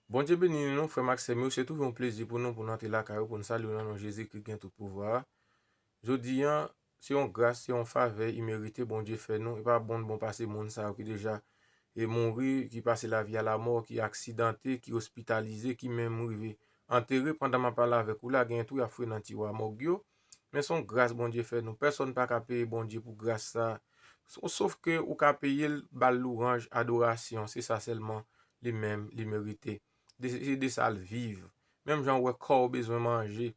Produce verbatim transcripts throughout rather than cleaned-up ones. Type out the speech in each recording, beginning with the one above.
Bondye beni nou, frè m ak sè m yo. Se toujou yon plezi pou nou, pou nou antre lakay ou, pou nou salye w nan non Jezikri ki gen tout pouvwa a. Jodi a, se yon gras, se yon favè imerite Bondye fè nou. E pa bon n bon pase moun sa yo ki deja e mouri, ki pase lavi a lamò, ki aksidante, ki ospitalize, ki menm rive antere. Pandan m ap pale avèk ou la, gen tou y ap fouye nan tiwa mòg yo. Men se yon gras Bondye fè nou. Pèsonn pa ka peye Bondye pou gras sa. Sof ke ou ka peye l, ba l louwanj, adorasyon. Se sa sèlman li menm li merite. De, se de sa l viv. Menm jan w wè kò w bezwen manje.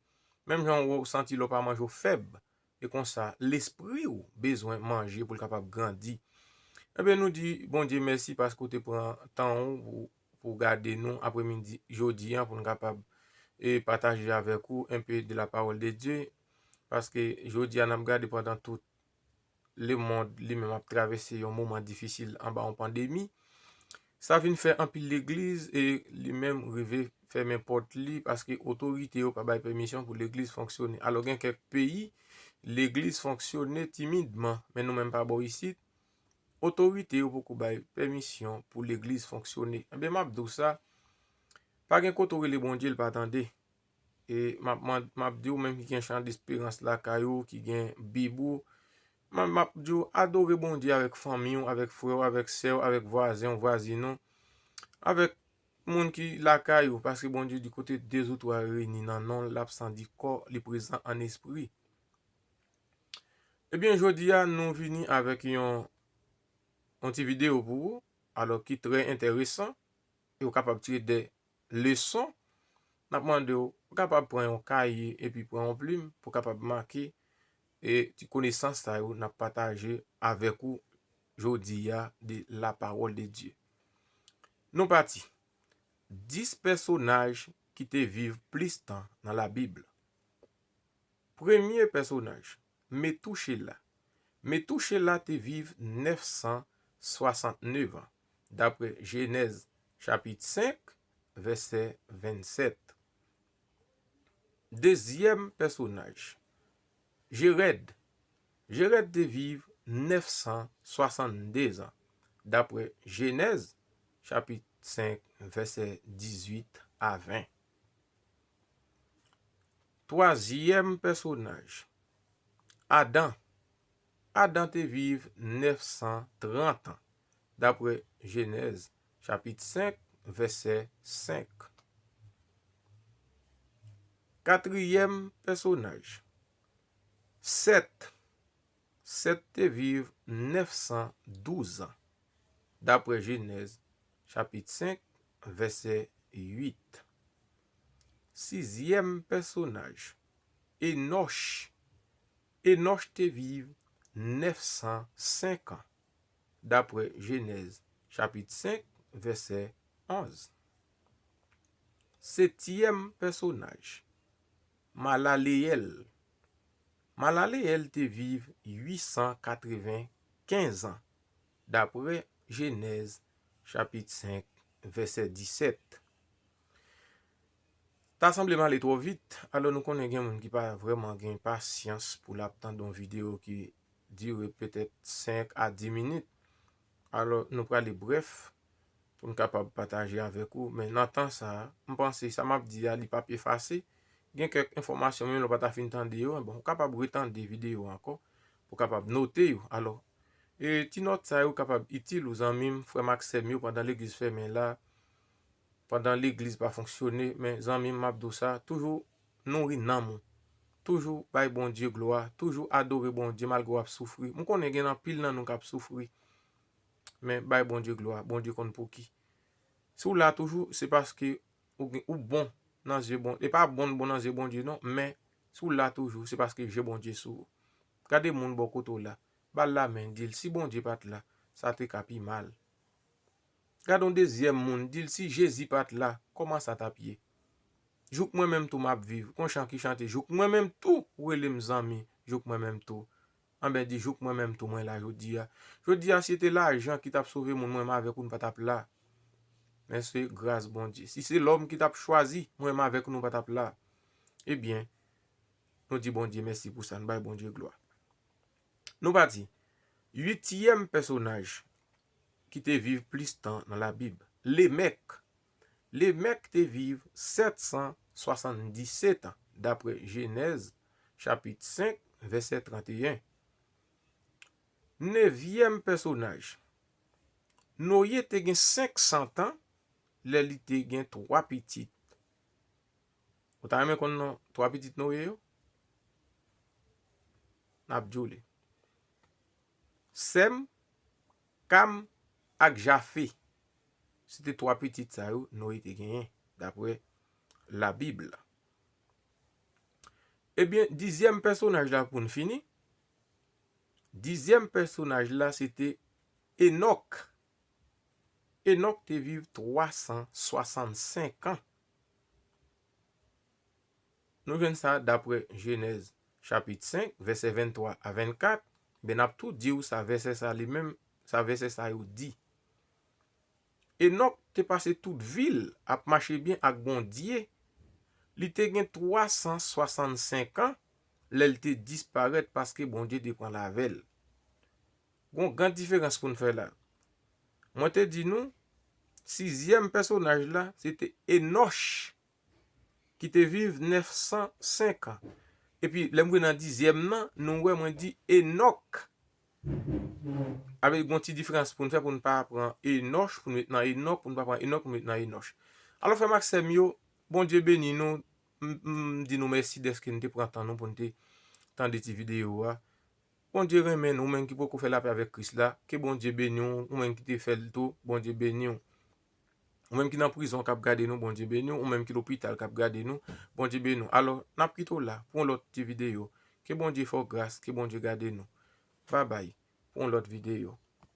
Menm jan w wè w santi lè w pa manje w fèb. E konsa, lespri w bezwen manje pou l kapab grandi. Ebyen, nou di Bondye mèsi paske w te pran tan w pou, pou gade nou apremidi jodi a, pou n kapab e pataje avèk ou un peu de la parole de Dieu. Paske jodi a, n ap gade pandan tout lemonn li menm ap travèse yon moman difisil anba yon pandemi. Sa vin fè anpil legliz e li menm rive fèmen pòt li paske otorite yo pa bay pèmisyon pou legliz fonksyone. Alò, gen kèk peyi, legliz fonksyone timidman, men nou menm pa bò isit, otorite yo poko bay pèmisyon pou legliz fonksyone. Ebyen, m ap di w sa, pa gen kote w rele Bondye, l pa tande. E m ap mand-, m ap di w menm ki gen chan desperans lakay ou, ki gen bib ou, m ap, m ap di w adore Bondye avèk fanmi w, avèk frè w, avèk sè w, avèk vwazen w, vwazin ou, avèk moun ki lakay ou, paske Bondye di kote de ou twa reyini nan non l, l ap sandi kò, li prezan an espri. Ebyen, jodi a, nou vini avèk yon, yon ti videyo pou ou, alò ki trè enteresan, e ou kapab tire de leson. N ap mande w, ou kapab pran yon kaye epi pran yon plim pou w kapab make e ti konesans sa yo n ap pataje avèk ou jodi a de la parole de Dieu. Nou pati. Dis pèsonaj ki te viv plis tan nan Labib. Premye pèsonaj, Metouchela. Metouchela te viv nèf san swasantnèf an, daprè Jenèz chapit senk, vèsè vennsèt. Dezyèm pèsonaj, Jerèd. Jerèd te viv nèf san swasanndez an, daprè Jenèz chapit senk, vèsè dizuit a ven. Twazyèm pèsonaj, Adan. Adan te viv nèf san trant an, daprè Jenèz chapit senk, vèsè senk. Katriyèm pèsonaj, Sèt. Sèt te viv nèf san douz an, daprè Jenèz chapit senk, vèsè uit. Sizyèm pèsonaj, Enòch. Enòch te viv nèf san senk an, daprè Jenèz chapit senk, vèsè onz. Setyèm pèsonaj, Malaleyèl. Malaleyèl te viv uit san katrevenkenz an, daprè Jenèz chapit senk, vèsè disèt. Ta sanble m ale twò vit, alò nou konnen gen moun ki pa vrèman gen pasyans pou l ap tande yon videyo ki dire petèt senk a dis minit. Alò, nou prale brèf pou n kapab pataje avèk ou. Men nan tan sa a, m panse sa m ap di a, li p ap efase. Gen kèk enfòmasyon, menm lè w pa ta fin tande yo, bon, ou kapab retande videyo a ankò, pou w kapab note yo. Alò, e ti nòt sa yo kapab itil ou, zanmi m, frè m ak sè m yo, pandan legliz fèmen la, pandan legliz pa fonksyone, men zanmi m, m ap di w sa, toujou nouri nanm ou. Toujou bay Bondye glwa, toujou adore Bondye malgre w ap soufri. M konnen gen anpil nan nou k ap soufri, men bay Bondye glwa, Bondye konn pou ki. Si w la toujou, se paske ou gen, ou bon nan zye Bondye. E pa bon n bon nan zye Bondye non, men si w la toujou, se paske je Bondye sou ou. Gade moun bò kote w la, ba l lamen, di l si Bondye pa t la, sa te ka pi mal. Gade yon dezyèm moun, di l si Jezi pa t la, kòman sa t ap ye? Jouk mwen menm tou m ap viv, gon chan ki chante, jouk mwen menm tou ou rele m zanmi, jouk mwen menm tou. Anben, di jouk mwen menm tou mwen la jodi a. Jodi a, si se te lajan ki t ap sove moun, mwen menm avèk ou n pa t ap la. Men se gras Bondye. Si se lòm ki t ap chwazi, mwen menm avèk ou nou pa t ap la. Ebyen, nou di Bondye mèsi pou sa, n bay Bondye glwa. Nou pati. Uityèm pèsonaj ki te viv plis tan nan Labib, Lemèk. Lemèk te viv sèt san swasanndisèt an, dapre Jenèz, chapit senk, vèsè trannteyen. Nevyèm pèsonaj. Noye te gen senk san tan lè li te gen twa pitit. Ou ta renmen konn non twa pitit Noye yo? N ap di w li. Sèm, Kam ak Jafe. Se te twa pitit sa yo Noye te genyen, dapre Labib la. Ebyen, dizyèm pèsonaj la pou n fini. Dizyèm pèsonaj la, se te Enòk. Enòk te viv twa san swasannsenk an. Nou jwenn sa dapre Jenèz, chapit senk, vèsè venntwa a vennkat. Men n ap tou di w sa vèsè sa li menm, sa vèsè sa yo di. Enòk te pase tout vi l ap mache byen ak Bondye. Li te gen twa san swasannsenk an lè l te disparèt paske Bondye te pran lavi l. Gon gran diferans pou n fè la. Mwen te di nou, sizyèm pèsonaj la, se te Enòch, ki te viv nèf san senk an. Epi, lè m rive nan dizyèm nan, nou wè mwen di Enòk. Avèk gon ti diferans pou n fè, pou n pa pran Enòch, pou n met nan Enòk, pou n pa pran Enòk, pou n met nan Enòch. Alò, frè m ak sè m yo, Bondye beni nou. M, m di nou mèsi dèske n te pran tan nou pou n te tande ti videyo a. Bondye renmen nou, ou menm ki poko fè lapè avèk Kris la, ke Bondye beni w, ou menm ki te fè l tou, Bondye beni w. Ou menm ki nan prizon k ap gade nou, Bondye beni w, ou menm ki lopital k ap gade nou, Bondye beni w. Alò, n ap kite w la pou yon lòt ti videyo. Ke Bondye fè w gras, ke Bondye gade nou. Babay, pou yon lòt videyo.